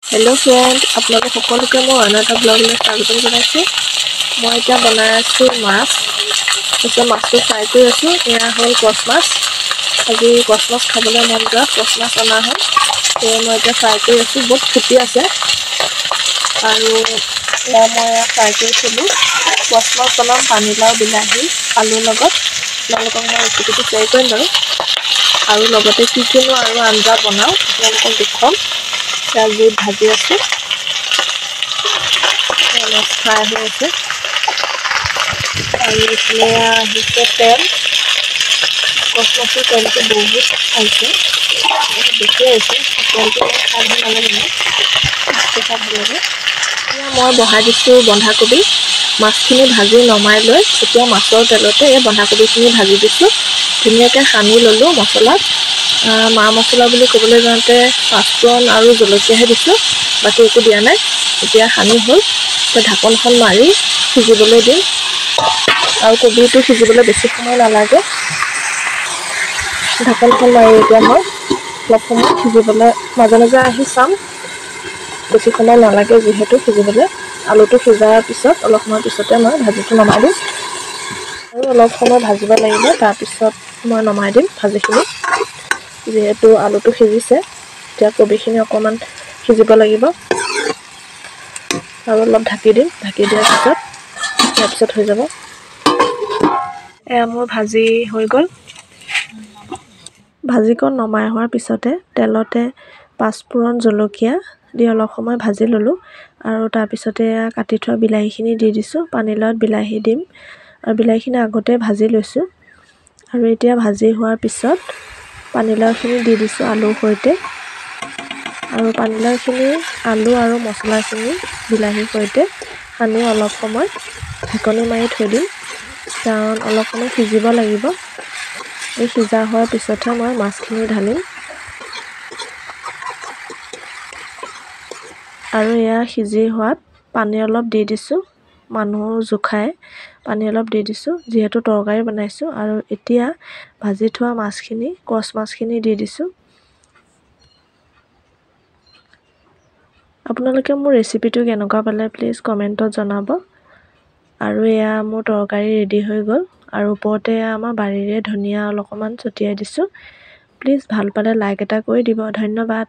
Hello' friend, আপোনালোক সকলোকে মই অন্য এটা ব্লগলৈ স্বাগতম জনাইছোঁ। মই এতিয়া বনাই আছোঁ মাছ। তাৰপিছত মাছটো ফ্ৰাই কৰি আছোঁ। এয়া হ'ল কচ মাছ। আজি কচ মাছ খাবলৈ মন যোৱা কচ মাছ অনা হ'ল, সেয়ে মই এতিয়া ফ্ৰাই কৰি আছোঁ। বহুত ফুটি আছে আৰু এয়া মই ফ্ৰাই কৰি থ'লোঁ। কচ মাছ বনাম পানীলাও, বিলাহী, আলুৰ লগত। আপোনালোকক মই ৰেচিপিটো শ্বেয়াৰ কৰিম বাৰু, আৰু লগতে কি কিনো আৰু আঞ্জা বনাওঁ আপোনালোকক দেখুৱাম। এয়া জুইত ভাজি আছোঁ, মাছ ফ্ৰাই হৈ আছে। আৰু এইফালে আহিছে তেল। কচ মাছৰ তেলটো বহুত আহিছে, বেছি আহিছে। তেলটো খাই ভাল নালাগে, মাছটো খাই ভাল লাগে। এতিয়া মই বহাই দিছোঁ বন্ধাকবি। মাছখিনি ভাজি নমাই লৈ এতিয়া মাছৰ তেলতে এই বন্ধাকবিখিনি ভাজি দিছোঁ। ধুনীয়াকৈ সানি ল'লোঁ মছলাত। মা মছলা বুলি ক'বলৈ যাওঁতে পাঁচফোৰণ আৰু জলকীয়াহে দিছোঁ, বাকী একো দিয়া নাই। এতিয়া সানি হ'ল, এতিয়া ঢাকনখন মাৰি সিজিবলৈ দিম। আৰু কবিটো সিজিবলৈ বেছি সময় নালাগে। ঢাকনখন মাৰি এতিয়া মই অলপ সময় সিজিবলৈ মাজে মাজে আহি চাম। বেছি সময় নালাগে যিহেতু সিজিবলৈ। আলুটো সিজাৰ পিছত অলপ সময় পিছতে মই ভাজিটো নমাই দিম। আৰু অলপ সময় ভাজিব লাগিব, তাৰপিছত মই নমাই দিম ভাজিখিনি। যিহেতু আলুটো সিজিছে, এতিয়া কবিখিনি অকণমান সিজিব লাগিব। আৰু অলপ ঢাকি দিম। ঢাকি দিয়াৰ পিছত তাৰপিছত হৈ যাব। এয়া মোৰ ভাজি হৈ গ'ল। ভাজিকণ নমাই হোৱাৰ পিছতে তেলতে পাঁচফোৰণ, জলকীয়া দি অলপ সময় ভাজি ল'লোঁ। আৰু তাৰপিছতে কাটি থোৱা বিলাহীখিনি দি দিছোঁ। পানীলাওত বিলাহী দিম আৰু বিলাহীখিনি আগতে ভাজি লৈছোঁ। আৰু এতিয়া ভাজি হোৱাৰ পিছত পানীলাওখিনি দি দিছোঁ আলুৰ সৈতে। আৰু পানীলাওখিনি আলু আৰু মছলাখিনি বিলাহীৰ সৈতে সানি অলপ সময় ঢাকনি মাৰি থৈ দিম, কাৰণ অলপ সময় সিজিব লাগিব। এই সিজা হোৱাৰ পিছতহে মই মাছখিনি ঢালিম। আৰু এয়া সিজি হোৱাত পানী অলপ দি দিছোঁ, মানুহ জোখাই পানী অলপ দি দিছোঁ, যিহেতু তৰকাৰী বনাইছোঁ। আৰু এতিয়া ভাজি থোৱা মাছখিনি, কচ মাছখিনি দি দিছোঁ। আপোনালোকে মোৰ ৰেচিপিটো কেনেকুৱা পালে প্লিজ কমেণ্টত জনাব। আৰু এয়া মোৰ তৰকাৰী ৰেডি হৈ গ'ল। আৰু ওপৰতে আমাৰ বাৰীৰে ধনিয়া অলপমান ছটিয়াই দিছোঁ। প্লিজ ভাল পালে লাইক এটা কৰি দিব। ধন্যবাদ।